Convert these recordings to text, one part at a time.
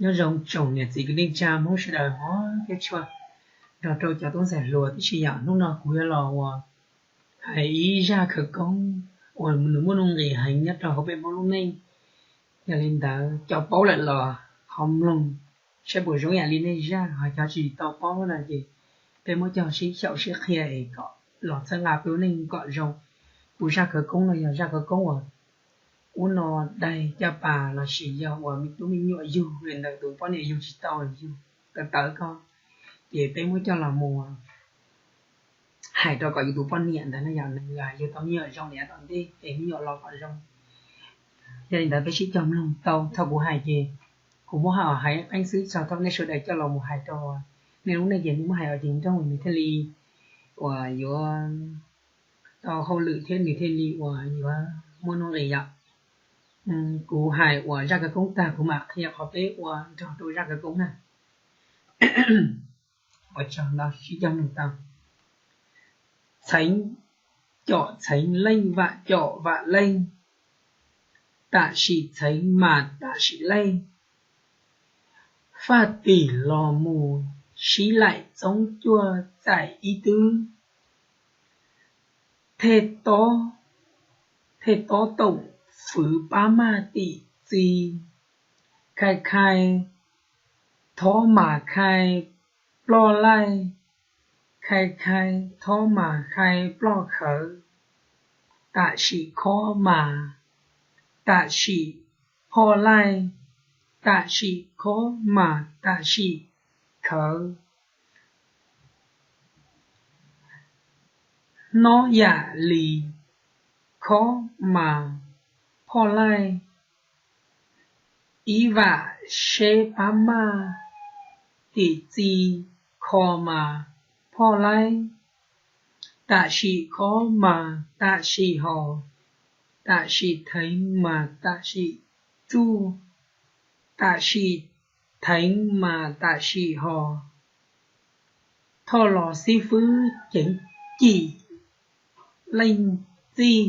Nyob zoo tsoom niam txiv kwv tij neej tsa Hmoob sawv daws hmov thiab tshua, nrog rau cov tub ntxhais hluas tib si yom. Hnub no kuv yuav los uas hais ib zaj khawv koob uas nws muaj nuj nqis heev nyob rau hauv peb Hmoob lub neej. Yog li ntawd cov paub lawm los ho mloog saib puas zoo ib yam li nej zaj, ho cov tsis tau paub no ces peb muab coj sib xyaum sib qhia es kom los txhawb nqa peb lub neej kom zoo. Kuv zaj khawv koob no yog zaj khawv koob uas ub no daig caj pas lossis yog uas me tub me nyuam yug li ntawd, tus poj niam yug tsis tau, yug tawv tawv ko, ces peb muab coj los mus hais rau kom yus tus poj niam ntawd no yog nws yug tau me nyuam zoo li yav tom ntej es me nyuam los kom zoo. Yog li ntawd peb sib cog mloog tau. Thaum kuv hais ces kuv muab hais qeeb xwb, txog thaum nej sawv daws coj los mus hais rau nej lub neej ces nej muab hais ua ceev nrooj nws thiaj li uas yuav tau hauj lwm thiab nws thiaj li uas yuav muaj nuj nqis yom. Kuv hais uas zaj khawv koob tag kuv mam qhia qhov peb ua nrog rau zaj khawv koob na. Ua tsaug ntau, sib cog mloog tau. Txheev com txheev, leej vam com vam leej, tam sim txheev mas tam sim leej. Faj tim los mus sib laim txoob cuaj txaim ib twb. Thej tob, thej tob toom fwv pab maj tim txiv. Khai khai thob mas khai ploj laij, khai khai thob mas khai ploj khawv. Tam sim khob mas tam sim phoj laij, tam sim khob mas tam sim khawv. Hnub yam li khob mas phoj laij, ib vam seb pab maj tim txiv, kho mas phoj laij. Tam sim khob mas tam sim hos, tam sim theev mas tam sim tsuj, tam sim theev mas tam sim hos. Thoj los xib fwb ceev cim leej txij.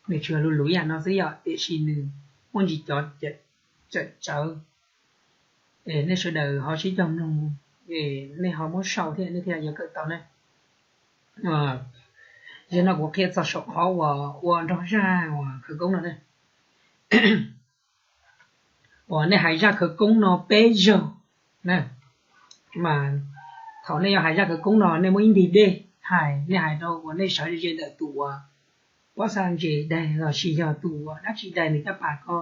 Nws tsuas luv luv yam no xwb yom, tiam sis nws muaj ntsis cov tsawm tsawv. Nej sawv daws ho sib cog mloog, nej ho muab sau thiab nej thiaj yuav kawm tau ne. Zaum no kuv qhia txog saum qhov uas ua nrog zaj uas khawv koob no ne. Uas nej hais zaj khawv koob no peb zaug na, mas thaum nej yuav hais zaj khawv koob no nej muab ib ntig dej hais, nej hais rau uas nej sawv ze ze ntawm tus uas pob xaj ntses daig lossis yog tus uas dab tsi daig nws caj pas ko,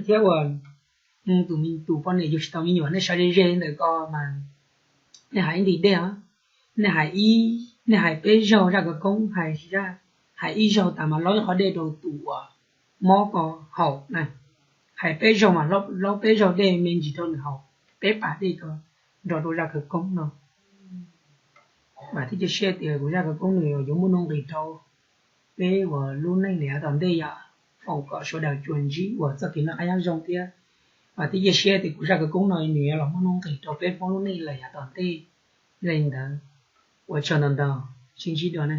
thiab uas tus me tus poj niam yug tsis tau me nyuam, nej sawv ze ze ntawm ko mas nej hais ib ntig dej os. Nej hais ib, nej hais peb zaug zaj khawv koob, hais ib zaug tas mas laub ib qho dej rau tus uas mob ko haus na. Hais peb zaug mas laub peb zaug dej me ntsis rau nws haus, peb pas dej ko nrog rau zaj khawv koob no. Mas thiab cia siab tias kuv zaj khawv koob nws yuav muaj nuj nqis rau peb uas lub neej li yav tom ntej yom. Foom kom sawv daws tsuas ntsib uas txoj kev noj qab nyob zoo thiab. Mas thiab cia siab tias kuv zaj khawv koob no nws yuav los muaj nuj nqis rau peb Hmoob lub neej lawm yav tom ntej. Li ntawd, ua tsaug ntau ntau, sib ntsib dua ne.